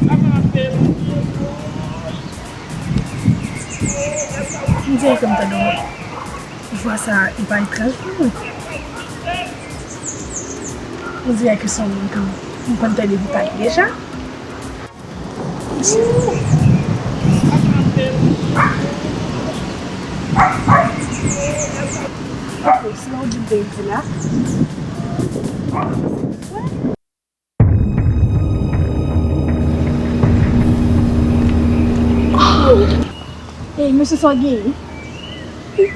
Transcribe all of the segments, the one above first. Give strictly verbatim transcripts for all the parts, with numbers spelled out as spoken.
M dirè ke m tande yon vwa sa, li pa etranj pou mwen. M dirè ke se yon moun ke m konn tande li pale deja. Ok, se yon moun te di la. Oh. Ey, mesye, sa w genyen?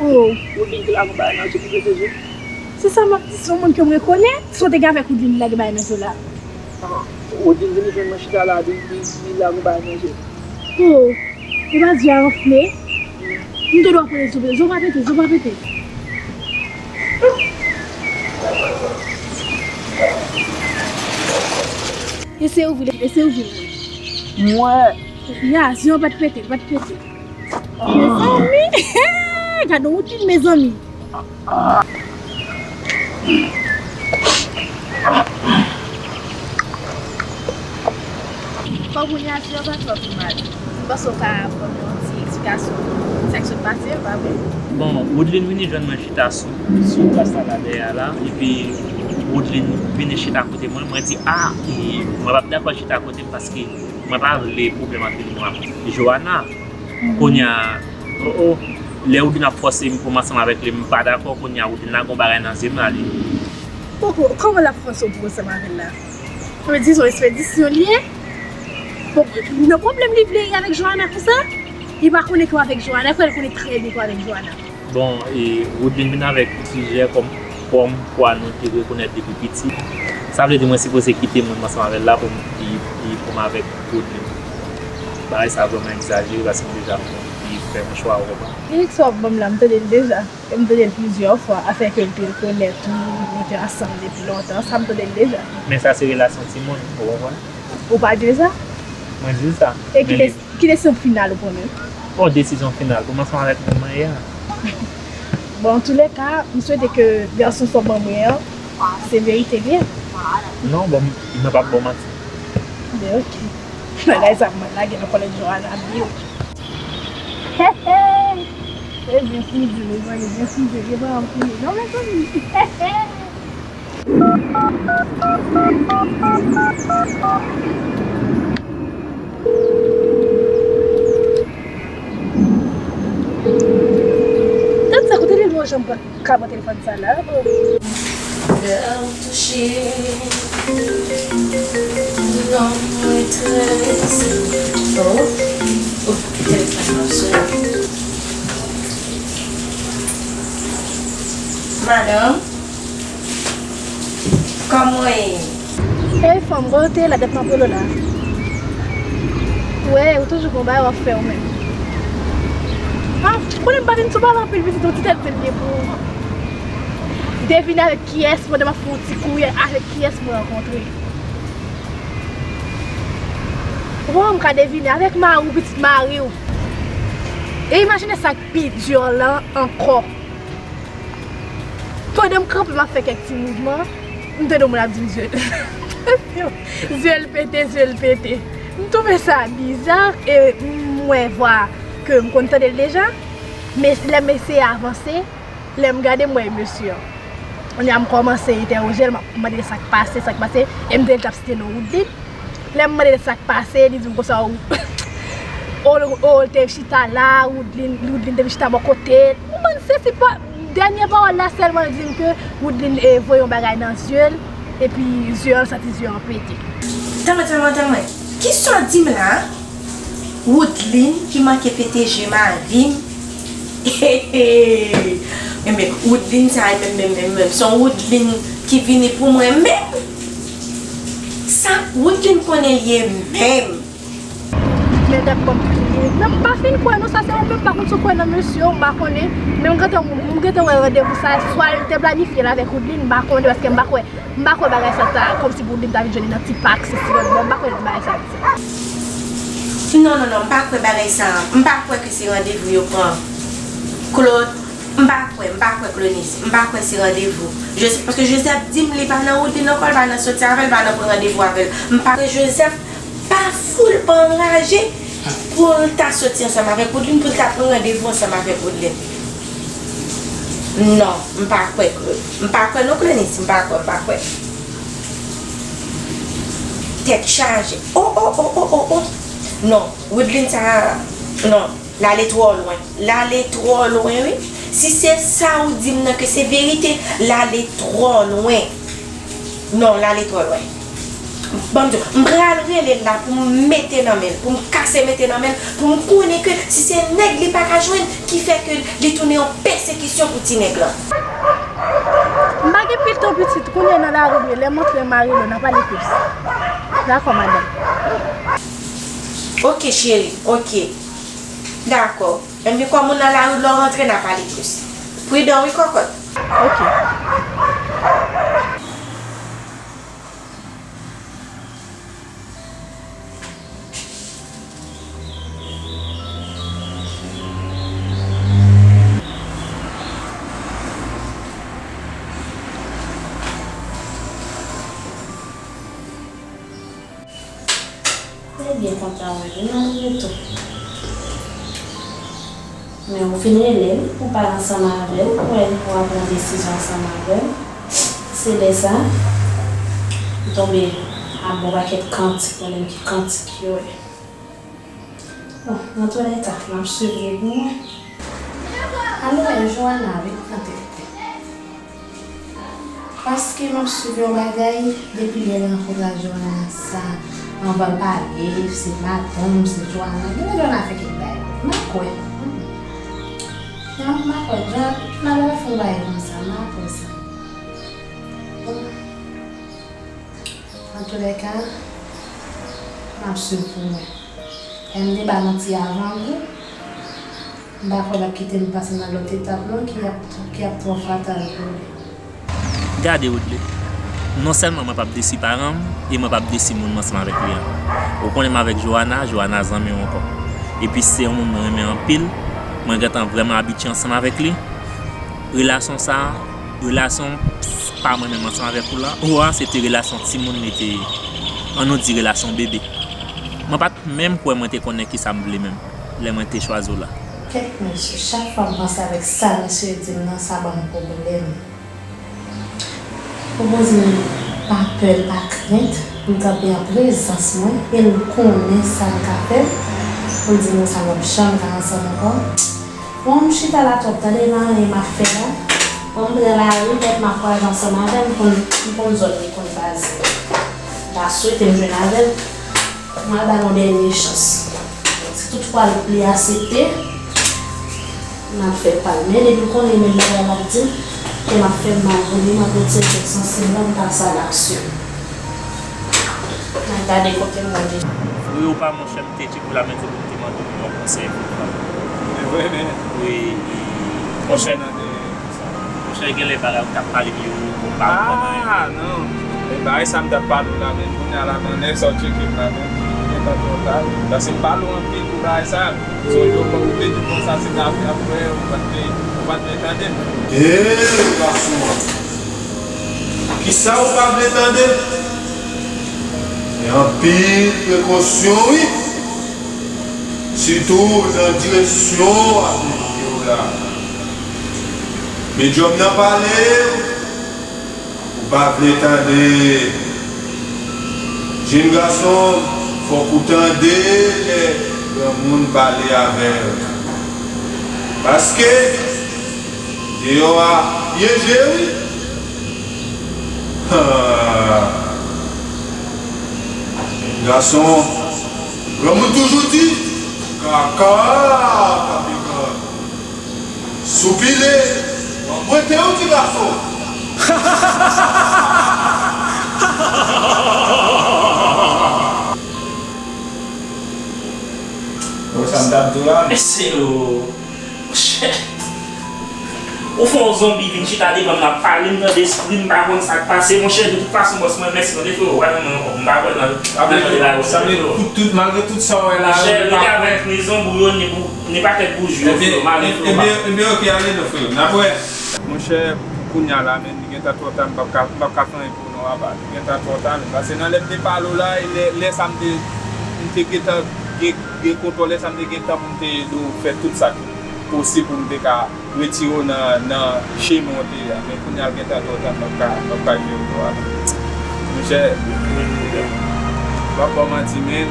Oh. Ou di m ki la konpayi nan sou ki pete je. Se sa m ap di, se yon moun ke m rekonèt. Si w te gen avèk Woodline, li lage bagay nan zye w la. Ah, Woodline vini jwenn mwen chita la, di, di, di la konpayi nan zye. Oh, e pa di a anfle. M te dwe konnen zye w pete, zye w pa pete, zye w pa pete. Eseye ouvri l, eseye ouvri l mwen. Mwen. Ya, zye w pa t pete, pa t pete. Mezanmi! Gade yon wout, mezanmi! Kòm kounye a, si yo pa twò pi mal, m panse w ka ban m yon ti eksplikasyon sa k sot pase, pa vre? Bon, Woodline vini jwenn mwen chita sou, sou plas la, la dèyè a la, epi Woodline vini chita kote mwen, mwen di, a, e, mwen p ap dakò chita kote m paske mwen pa vle pwoblèm ant li menm ak Johanna. Kounye a, o, o, lè Woodline ap fòse m pou m ansanm avèk li, m pa dakò, kounye a Woodline lage yon bagay nan zye m la, li. Poko, kòman l ap fòse w pou w ansanm avè l la? Sa vle di se yon espedisyon li ye? Bon, nan pwoblèm li vle ye avèk Johanna konsa? Li pa konnen ke w avèk Johanna, frè, li konnen trè byen ke w avèk Johanna. Bon, e, Woodline vin avèk plizyè kòm, kòm kwa nou te rekonèt depi piti. Sa vle di mwen sipoze kite mwen ansanm avè l la pou m, e, e, pou m avèk Woodline. Bagay sa vrèman egzajere paske m deja fè, e, fè yon chwa, ou konprann? Lirik sa w ap ban m la, m tande l deja. E m tande l plizyè fwa, afè ke l te rekonèt ou, nou te ansanm depi lontan, sa m tande l deja. Men sa se relasyon timoun, ou konprann? Ou pa di l sa? Mwen di l sa. E ki, men desi-, ki desizyon final ou pran menm? Bon, desizyon final pou m ansanm avèk moun mwen ye a. Bon, antoulèka, m swete ke vèsyon sa w ban mwen an, se verite l ye. Non, bon, mwen p ap ba w manti. Ben, ok. Bagay sa, mwen lage nan kòlèt Johanna, biw. Hey, hey! E byen fouze, mezanmi, byen fouze, gen pa anpil. Non, mezanmi. Gad sa, kote li lwen jan m pran. Ka pran telefòn sa la. Oh. Lè w touche, non mwen trèz. Oh. Oh, telefòn nan sonnen. Madanm, kòman w ye? Hey fanm, kote w te ye la dat m ap rele w la? Wi, ou toujou gon bagay w ap fè ou menm. Ah, ou konnen m pa vin sou pale anpil pitit, yon ti tèt di m gen pou ou. Devine avèk kiyès pandan m ap fè yon ti kouri, avèk kiyès mwen rankontre. Ou konprann, m ka devine avèk mari w, pitit mari w. E imajine sa k pi di lan ankò. Pandan m kanpe, m ap fè kèk ti mouvman, m tande yon moun ap di m zye l. Zye l pete, zye l pete. M twouve sa biza e m wè vwa ke m konn tande l deja, men lè m eseye avanse, lè m gade m wè e mesye an. Kounye a m kòmanse entèwoje l, m ap mande l sa k pase, sa k pase, e m tande l t ap site non Woodline. Lè m mande l sa k pase, li di m konsa, o, o, o, l te chita la, Woodline, Woodline te vin chita bò kote l. M konprann se, se pa, dènye pawòl la sèlman li di m ke Woodline, eh, voye yon bagay nan zye l, epi zye an, l santi zye an pete. Tann mwen, tann mwen, tann mwen. Kisa w di m la? Woodline ki manke pete je mari m? Enben, Woodline sa a menm, menm, menm, menm, se yon Woodline ki vini pou mwen menm? Sa Woodline konnen l ye menm? Men dat m ap kriye. Men m pa fin kwè non, sa se ou menm, m pa konn si w kwè nan mesye, m pa konnen. Men m gentan, m gentan wè randevou sa, swa l te planifye l avèk Woodline, m pa konnen, paske m pa kwè. M pa kwè bagay sa ta kòmsi pou Woodline ta vin jwenn li nan ti pak, sesi lòt bò, m pa kwè bagay sa di sa. Non, non, non, m pa kwè bagay sa. M pa kwè ke se randevou yo pran. Claude, m pa kwè, m pa kwè Clonis. M pa kwè se randevou. Joseph, paske Joseph di m li pa nan Woodline ankò, li pa nan soti avè l, li pa nan pran randevou avè l. M pa kwè Joseph pa A foul pa anraje pou l ta soti ansanm avèk Woodline, pou l ta pran randevou ansanm avèk Woodline. Non, m pa kwè. M pa kwè non, Clenis, m pa kwè, m pa kwè. Tèt chaje. Oh, oh, oh, oh, oh, oh. Non, Woodline sa, non. L ale twò lwen. L ale twò lwen, wi. Si se sa ou di m nan ke se verite, l ale twò lwen. Non, l ale twò lwen. Ban m di w, m pral rele l la pou m mete nan men l, pou m kase mete nan men l, pou m konnen ke si se nèg li pa ka jwenn, ki fè ke li tounen yon pèsekisyon pou ti nèg lan. M pa gen pil tan pitit, kounye a nan lari m ye, lè m antre m a rele w, n a pale plis. Dakò, madanm. Ok, cheri, ok. Dakò. Enben, kòm ou nan lari, lè w rantre, n a pale plis. Pridan wi, kòkòt. Ok. Mwen byen kontan wè li, non, li tou. Men ou fin rele l, ou pale ansanm avè l, ou wè, ou a pran desizyon ansanm avè l. Se lè sa, ou tonbe ap bon pakèt kantik, mwen menm ki kantik yo ye. Bon, nan tou lè ka, m ap swiv li pou mwen. Ann wè Joana, wi, nan tèt. Paske m ap swiv yon bagay depi lè l rankontre ak Joana sa. Anvan l pale, se madanm, se Joana. Depi Joana fè kèk bagay, m pa kwè. Mm. Non, m pa kwè. Joana, Joana pa fè yon bagay konsa, m pa kwè sa. Bon. Antoulèka, m ap swiv pou mwen. Lè m te ba manti avan gou, m pa kwè l ap kite m pase nan lòt etap lan ki ap, ki ap twò fatal pou li. Gade, Woodley, non sèlman mwen p ap desi paran m, e mwen p ap desi moun m ansanm avèk li an. Ou konnen m avèk Joana, Joana zanmi w ankò. Epi se yon moun mwen renmen anpil, mwen gentan vrèman abitye ansanm avèk li. Relasyon sa a, relasyon pa mwen menm ansanm avèk ou la, ou a, se te relasyon timoun li te ye. An nou di relasyon bebe. Mwen pa t menm kwè mwen te konnen kisa m vle menm, lè mwen te chwazi w la. Kèt mesye, chak fwa m panse avèk sa misye di m nan, sa ban m pwoblèm. Ou poze m pa pè, pa krent, pou l kanpe an prezans mwen, e l konnen sa l ka fè m, pou l di m konsa nou p janm ka ansanm ankò. Bon, m chita la twòp, tande, m anyen m ap fè la. Bon, m pran lari, nèt m ap kwaze ansanm avè l, m konn, m konn zòn li konn baze. M ta swete m jwenn avè l. M al ba l yon dènye chans. Si toutfwa l, li aksepte, m ap fè pa l. Men depi l konnen menm bagay l ap di m, ke m ap fè m mal pou li, m ap retire tèt sansib lan, m pase a laksyon. M al gade kote m rete. Wi, ou pa monchè, m te di pou la, men di pou m te mande w yon konsèy pou ou la. Se vre, men. Wi, monchè. Monchè, gen lè bagay ou t ap pale m yo, ou pa konprann anyen. Ah, non. E bagay sa m t ap pale w la, men kounye a la, men lè sa w tcheke m la, men li gentan twò ta. Paske m pale w anpil pou bagay sa. Sonje w, ou te di konsa, se ta fè apre, ou pa t vle, ou pa t vle tande m. E, gason an. Kisa ou pa vle tande? Gen anpil prekosyon, wi. Sitou nan direksyon w ap envite w la. Medyòm nan pale, ou pa vle tande. Jenn gason, fòk ou tande lè granmoun pale avè w. Paske deyò a byen je, wi. Ha! Gason, granmoun toujou di, kaka pa pikan. Sou pile, w ap bwete yon ti gason. Bon, sa m t ap di w la, men. Mesye yo, monchè. Ou fè yon zonbi vin chita devan m, l ap pale m nan lespri, m pa konn sa k pase, monchè. De tout fason, bòs mwen, mèsi tande, freo, ou pa nan mwen ankò, m pa kwè nan, nan jan de bagay ou fè, freo. Sa vle di, tout, tout, malgre tout sa w wè la, monchè, rete avèk ni zonbi yo, ni bou-, ni pakèt boujou yo, freo, m ale, freo, pa. Ebyen, ebyen, ok, ale non, freo. N ap wè. Monchè, pou kounye a la, men, li gentan twò ta, m p ap ka, m p ap ka fè anyen pou ou non, apa. Li gentan twò ta, men. Paske nan lè m te pale w la, e lè, lè sa m te, M te gentan gen, gen kontwòl, lè sa m te gen tan pou m te ede w fè tout sa k posib pou m te ka retire w nan, nan chemen w te ye a. Men kounye a l gentan twò ta, m p ap ka, m p ap ka jere w ankò. Monchè, m p ap ba w manti, men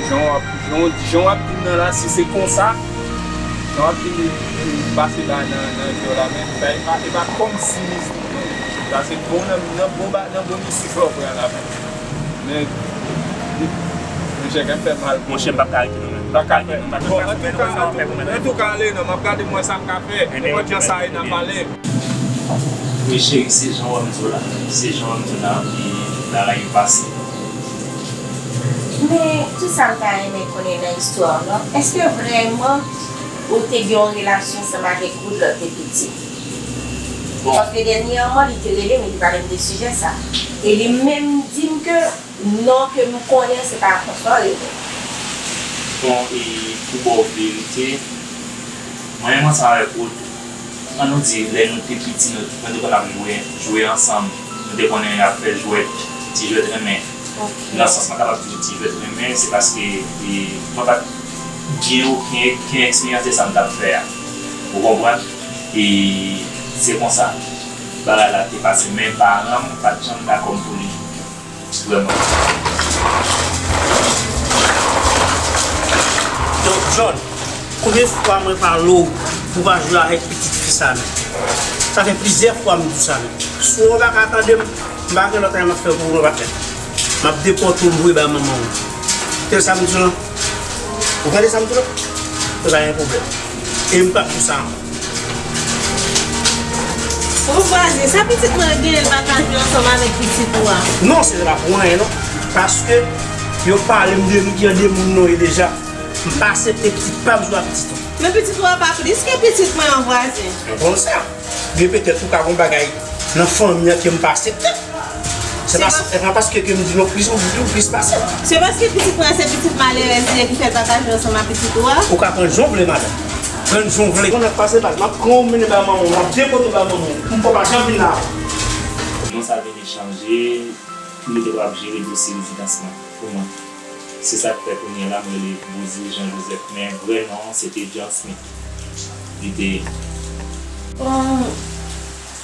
jan w ap, jan w, jan w ap di m nan la, si se konsa, jan w ap di m pase ba nan, nan je w la, men sa e pa, e pa kòmsi mistik non. Sa se bon nan, nan bon ba, nan bon mistik sa w pran la, men. Men, monchè, kè m fè mal pou ou. Monchè, m p ap ka rete non, men. M p ap ka rete non, m p ap ka fè non. Antouka, antouka, ale non, m ap gade m wè sa m ka fè. Nenpòt jan sa ye, n a pale. Wi, cheri, se jan w wè m di w la. Se jan w wè m di w la, e bagay yo pase. Men, tout sa m ta renmen konnen nan istwa w lan, èske vrèman ou te gen yon relasyon ansanm avèk Wood lè w te piti? Bon. Paske dènyèman, li te rele m, li te pale m de sijè sa. E li menm di m ke non ke m konnen, se pa François rele m. Bon, e pou ba w verite, mwen menm ansanm avèk Wood, ann nou di, lè nou te piti, nou, nou te konn ap jwe, jwe ansanm. Nou te konnen ap fè jwèt, ti jwèt renmen. Ok. Nan sans mwen kapab di w ti jwèt renmen, se paske, e, mwen pa t gen okenn, okenn eksperyans de sa m t ap fè a. Ou konprann? E se konsa bagay la te pase. Men paran m pa t janm dakò m pou li. Vrèman. Donk, John, konbyen fwa mwen pale w pou w pa jwe avèk pitit fi sa menm? Sa fè plizyè fwa m di w sa menm. Si w pa ka tande m, m pa gen lòt anyen m ap fè pou ou non, patnè. M ap depòte w, m voye bay manman w. Tande sa m di w lan? Ou tande sa m di w lan? Se pa gen pwoblèm. E m p ap di w sa ankò. Bon, vwazen, sa pitit mwen genyen, l pa ka jwe ansanm avèk pitit ou a? Non, se pa pou anyen non. Paske yo pale m de li ki an de moun non e deja. M pa aksepte pitit pa m jwe ak pitit ou. Men pitit ou a pa plis ke pitit mwen an, vwazen. Mwen konn sa. Gen petèt ou ka gen bagay nan fanmi an ke m pa aksepte. Se pa, se pa paske ke m di nou plis, ou di ou plis pase m. Se paske pitit mwen se pitit malerèz li ye ki fè l pa ka jwe ansanm ak pitit ou a? Ou ka pran l jan w vle, madanm. Pran l jan w vle. Konnen k pase baz, m ap pran w mennen bay manman w, m ap depòte w bay manman w. M pa pa janm vin la ankò. Non, sa vini chanje, li te kapab jere dosye rezidans mwen pou mwen. Se sa k fè kounye a la m rele Bouzi Jean Joseph, men vrè non an se te John Smith. Li te. Bon,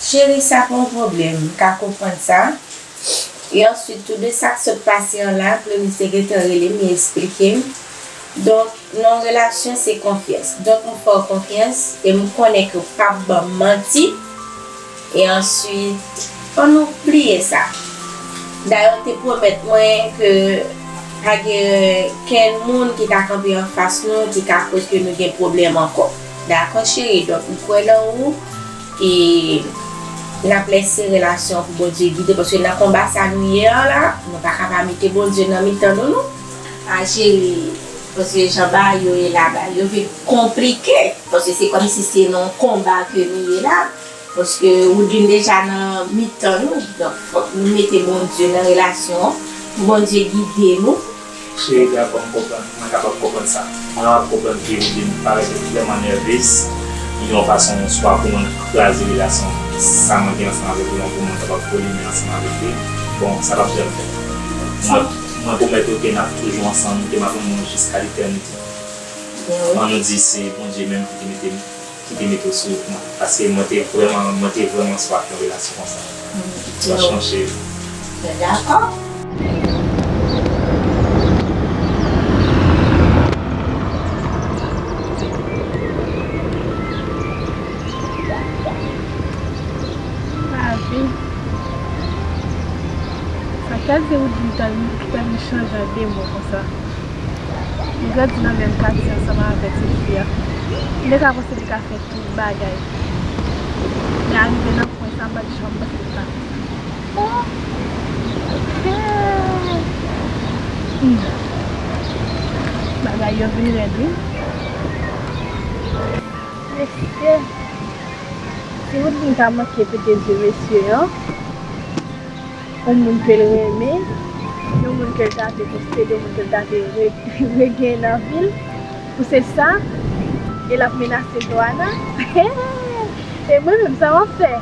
cheri, sa pa yon pwoblèm, m ka konprann sa. E answit, tou de sa k sot pase an la, Clovis te gentan rele m, li esplike m. Donk, nan yon relasyon, se konfyans. Donk, m fè w konfyans e m konnen ke w p ap ban m manti. E answit, ann nou bliye sa. Dayè, w te pwomèt mwen ke pa gen kenn moun ki ta kanpe anfas nou, ki ka koz ke nou gen pwoblèm ankò. Dakò, cheri? Donk, m kwè nan ou. E n ap lèse relasyon an pou Bondye gide, paske nan konba sa nou ye an la, nou pa ka pa mete Bondye nan mitan nou, non. A, cheri, paske jan bagay yo ye la, bagay yo vin konplike, paske se kòmsi se nan yon konba ke nou ye la, paske Woodline deja nan mitan nou, donk fòk nou mete Bondye nan relasyon an, pou Bondye gide nou. Cheri, dakò, m konprann. Mwen kapab konprann sa. Mwen kapab konprann ke Woodline parèt vrèman nèvez. Yon fason swa pou mwen kraze relasyon sa mwen gen ansanm avèk ou, yon pou mwen kapab vole men ansanm avèk li. Bon, sa p ap janm fèt. Mwen, mwen pwomèt ou ke n ap toujou ansanm, ke m ap renmen w jiska letènite. Ann nou di se Bondye menm ki te mete m ki te mete w sou wout mwen. Paske mwen te vrèman, mwen te vrèman swaf yon relasyon konsa. Franchman, cheri. Dakò. Pa vre. Sa k fè di Woodline ta, ta vin chanje an de mwa konsa? Nou grandi nan menm katye ansanm avèk ti fi a. M te ka panse li ka fè tout bagay. Men arive nan pwen sa, m pa t janm panse li ka fè sa. Oh! Hey! Hmm. Bagay yo vin rèd, wi. Mesye, si Woodline ta manke pete zye mesye an, yon moun ke l renmen, yon moun ke l ta vle konsidere, yon moun ke l ta vle re-, regenyen nan vi l, pou se sa, e l ap menase Johanna. E mwen menm, sa m ap fè?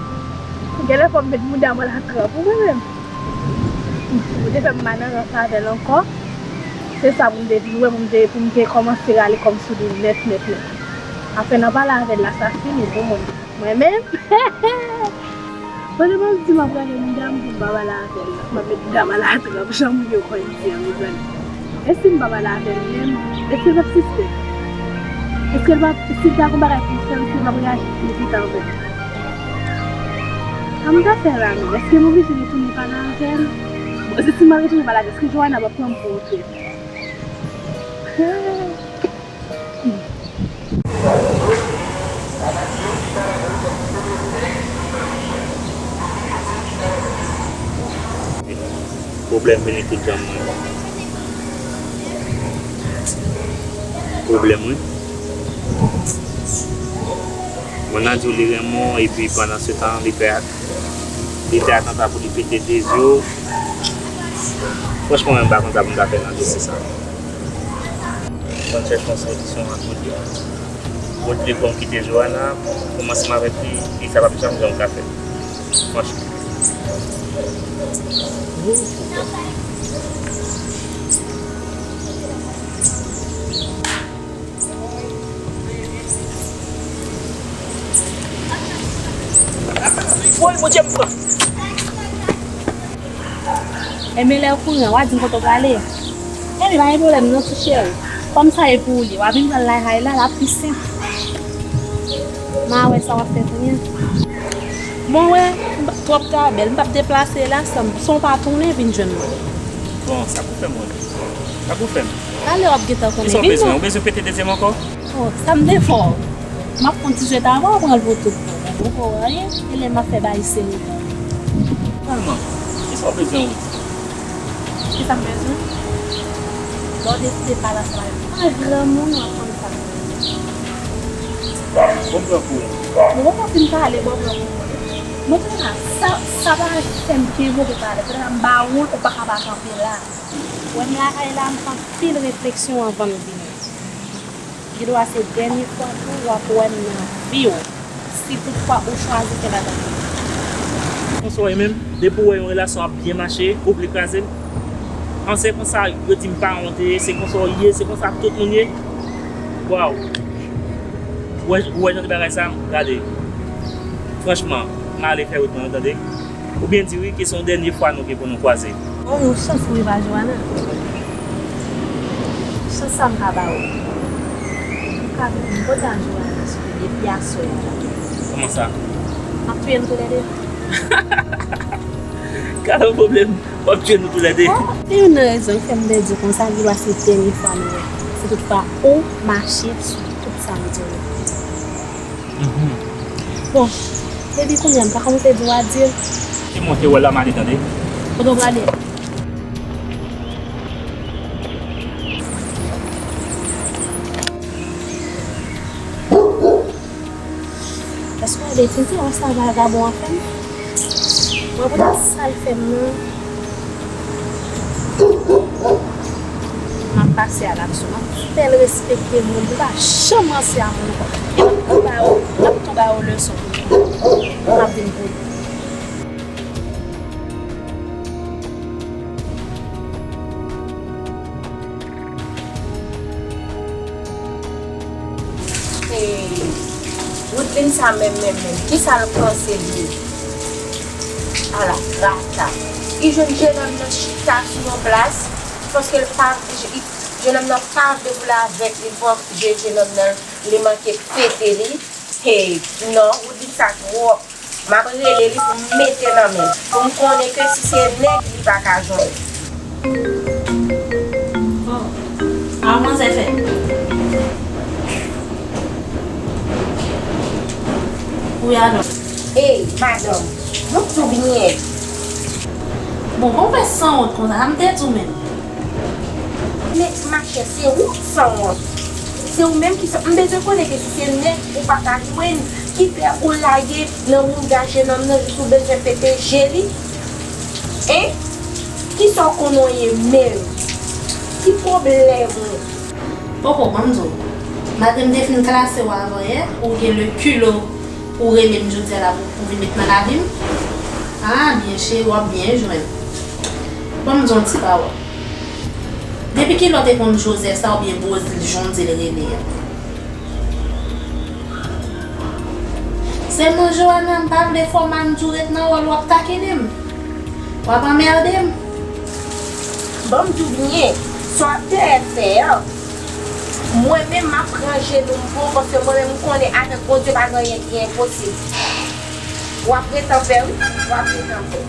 Genlè fò m met mouda mwen la tranp, wi, mwen menm. Ou te fè m pa nan rans avè l ankò. Se sa pou m te vin wè, pou m te, pou m te kòmanse rale kò m sou li nèt, nèt, nèt. Afè nan pale avè l la, sa fini pou mwen. Mwen menm, mwen te panse si m ap rale mouda m pou m pa pale avè l la, m ap met mouda m alatè, m ap janm yo konn di an, mezanmi. E si m pa pale avè l menm, èske l p ap sispèk? Èske l p ap, si l ta gon bagay pou l fè m, èske l p ap reyaji pi pita anvè m? Sa m ta fè la menm? Èske m oblije retounen pale avè l? Bon, se si m al retounen pale avè l, èske Johanna p ap pran m pou yon trèt? Pwoblèm vini tout jan mwen. Pwoblèm, wi. Bon, nan di w li renmen w, epi pandan se tan, li fè, li fè atanta pou li pete de zye w. Franchman, mwen pa konn sa pou m ta fè nan dosye sa. Mwen chèche yon solisyon ant Woodly. Woodly pou m kite Johanna, pou m ansanm avèk li, e sa p ap janm gen yon ka fèt. Franchman. Woy, Bondye m pran. Enben lè w kouri an, w a di m kote w prale. Enben pa gen pwoblèm non ti cheri. Kòm sa e pou ou li, w a vin pran l la kay la, l ap pi senp. M a wè sa w ap fè kounye a. Bon, wè, m p-, twòp ta bèl. M p ap deplase la san, san w pa tounen vin jwenn mwen. Bon, sa pou fè m wè. Sa pou fè m. Talè w ap gentan konnen. Kisa w bezwen? Ou bezwen pete dezyèm ankò? Oh, sa m te fè w. M ap pran ti jwèt avan, w pran l pou tout bon. Ou poko anyen, e lè m ap fè bagay serye. Finalman, kisa w bezwen ou? Kisa m bezwen? Lè w deside pale ansanm avèk yon granmoun, w ap konn sa m bezwen. Bon, pran pou ou. Bon, ou pa fin pale, bon, pran pou ou. Mwen te la, sa, sa pa fè m kenbe w pou pale. Pètèt m ba ou l, ou pa ka pa kanpe la. Wè m lakay la, m fè anpil refleksyon anvan m vini. Gen dwa se dènye fwa tou w ap wè m nan vi w, si toutfwa ou chwazi fè bagay. Konsa w ye menm, depi w wè yon relasyon ap byen mache, ou vle kraze l? An se konsa, yo di m pa wonte, se konsa w ye, se konsa tout moun ye? Waw! Ou wè, ou wè jan de bagay sa, gade. Franchman, m ale fè wout mwen, tande. Oubyen di wi ke se yon dènye fwa nou gen pou nou kwaze. Bon, yon chans wi pa Johanna. Chans sa m ka ba ou. Ou ka vin kote a Johanna sou depi aswè a la. Kòman sa? M ap touye nou toulède. Ka yon pwoblèm, w ap touye nou toulède. Bon, se youn nan rezon ki fè m te di w konsa, gen dwa se dènye fwa nou wè. Si toutfwa ou mache sou tout sa m di w yo. Mhm. Bon, epi kounye a, m ka kòmanse di w adye. Se monte wè la, m ale tande. Kote w prale? Èske w wè de tintin wè sa vagabon an fè m? Mwen pou sa l fè m nan. M ap pase a laksyon. M ap fè l respekte moun. Li pa janm ranse a moun ankò. E m ap tou ba yo, m ap tou ba yo leson. M ap vin pou li. E Woodlyn sa menm, menm, menm, kisa l panse l ye? Ala traka. Li jwenn jenòm nan chita sou yon plas, paske l pa, jenòm nan pa vle boule avèk li, li pa vle jenòm nan, li manke pete li. Hey, non, Woodlyn sa twòp. M ap rele li pou m mete nan men l, pou m konnen ke si se nèg li pa ka jwenn. Bon, sa manzè fè? Wi, alò. Ey, madanm, nou tou byen? Bon, kòman w fè sanwont konsa? Sa m te di w menm. Men, machè, se ou k sanwont. Se ou menm ki san-, m bezwen konnen ke si se nèg ou pa ka jwenn ki fè ou lage nan mouda jenòm nan jis ou bezwen pete je li. Hein? Kisa w konnen w ye menm? Ki pwoblèm ou? Poko, ban m di w. Malgre m te fin klase w avan yè, ou gen le kilo ou rele m jodi a la pou, pou vin met nan lavi m. Ah, byen cheri, w ap byen jwenn. Ban m di w yon ti pawòl. Depi kilè w te konn Joseph sa oubyen Bozil jan w di l rele a? Sèlman Johanna, m pa vle fè w mal, m di w ret nan wòl, w ap takinen m. W ap anmède m. Ban m di w byen, sa w ap dèyè fè an, mwen menm m ap ranje nou m pou w, paske mwen menm m konnen avèk Bondye pa gen anyen ki enposib. W ap gentan fè wi, w ap gentan fè.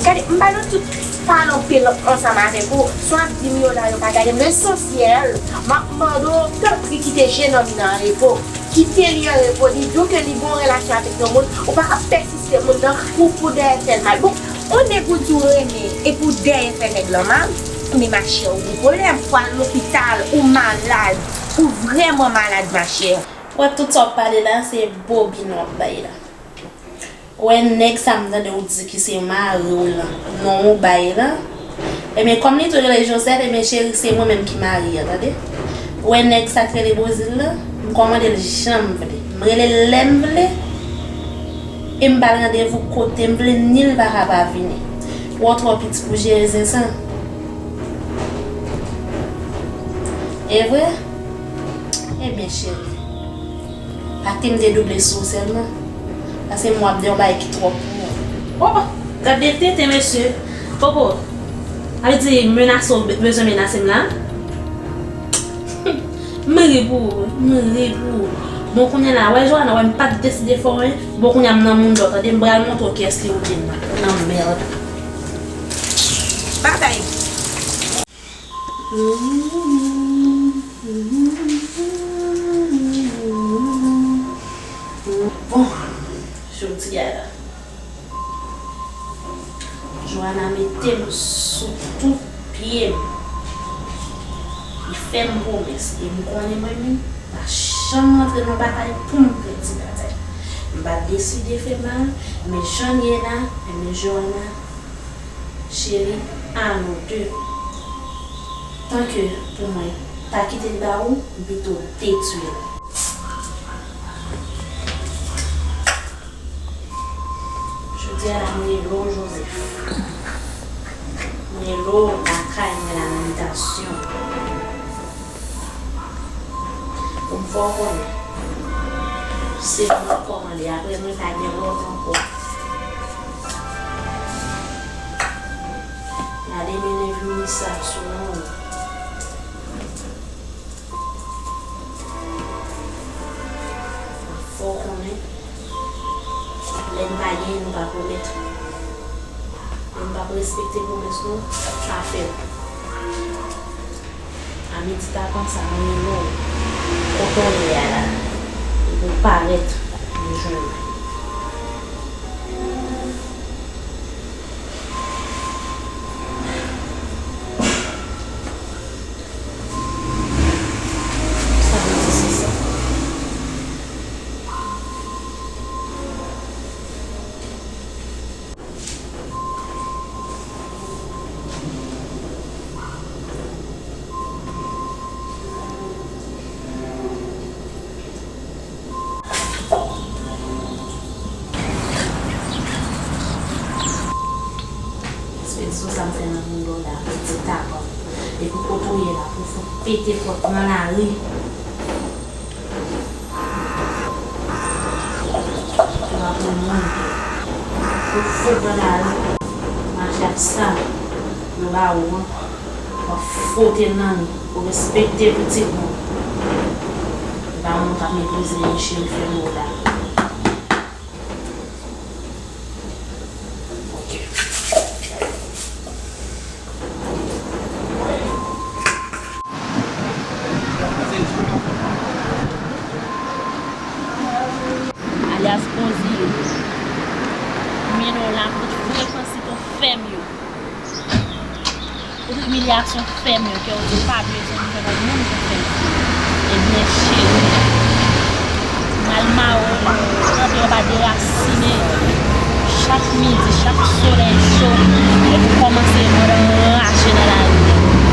Gade, m ba nou tout pale anpil ansanm avèk ou. Sa w ap di m yo la, yo pa gade m. Lesansyèl, m ap mande w, tanpri kite jenòm nan an repo. Kite li an repo. Li di w ke li gen yon relasyon avèk yon moun. Ou pa ka pèsiste moun nan pou, pou dèyè fè l mal. Bon, yon nèg ou di w renmen, epi w dèyè fè nèg lan mal. Men machè, ou gen pwoblèm. Ou al lopital, ou malad. Ou vrèman malad, machè. Wè, tout sa w ap pale la, se bobin w ap bay la. Ou wè nèg sa m tande w di ki se mari w lan, non ou bay lan. Ebyen, kòm li tou rele Joseph, ebyen, cheri, se mwen menm ki mari an, tande. Ou wè nèg sa k rele Bozil lan, m kòmande l jan m vle. M rele l lè m vle, e m ba l randevou kote m vle, ni l pa ka pa vini. Ou twò piti pou jere zen sa. E vre? Ebyen, cheri. Pa kite m dedouble sou ou sèlman. Paske m wè w ap di yon bagay ki twòp pou mwen. Oh, oh, gad de tenten, mesye. Popo, sa vle di menase w be-, bezwen menase m la? M ri pou ou, m ri pou ou. Bon, kounye a la, wè, Johanna, wè, m pa t deside fè w anyen. Bon, kounye a, m nan moun dòt, tande, m pral montre w kiyès ki woule m nan. Nan mèd. Bagay. Bon, jodi a la, Johanna mete m sou tout pye m. Li fè m pwomès, e m konnen mwen menm, m pa janm rantre nan batay pou m pèdi batay. M pa deside fè mal, men jan n ye la, men Johanna, cheri, a nou de. Tanke pou mwen, pa kite l ba ou, m pito detwi l. Jodi a la, m rele w, Joseph. M rele w lakay mwen la nan bitasyon. Pou m fè w konnen, se mwen k kòmande, apre mwen pa gen lòt ankò. Gade mennen vini sa sou nou. Fò w konnen, lè n pa genyen, nou pa pwomèt. Lè n p ap respekte pwomès nou, pa fè l. A midi tapan sa, mwen rele w, kote w ye a la, epi w parèt, vin jwenn mwen. Sa vle di se sa. Ekspedisyon sa m fè nan Mindòla, pou ti tapan. Epi kote w ye la, pou fout pete pòt nan lari. Ou pa pou moun. Pou fout nan lari. Mache ak sa yo ba ou an. W ap fwote l nan li. Ou respekte pitit nou. E pa moun k ap meprize li, cheri, fè nou la. Ok. Alyas Bozil. M mennen w la pou tout frekansi k ou fè m yo. Tout imilyasyon fè m yo, ke w di w pa bezwen m, ke w pa moun pou fè m. Ebyen, cheri, m al mare w, plante w anba derasinen. Chak midi, chak solèy cho, epi w kòmanse mande rache nan lari.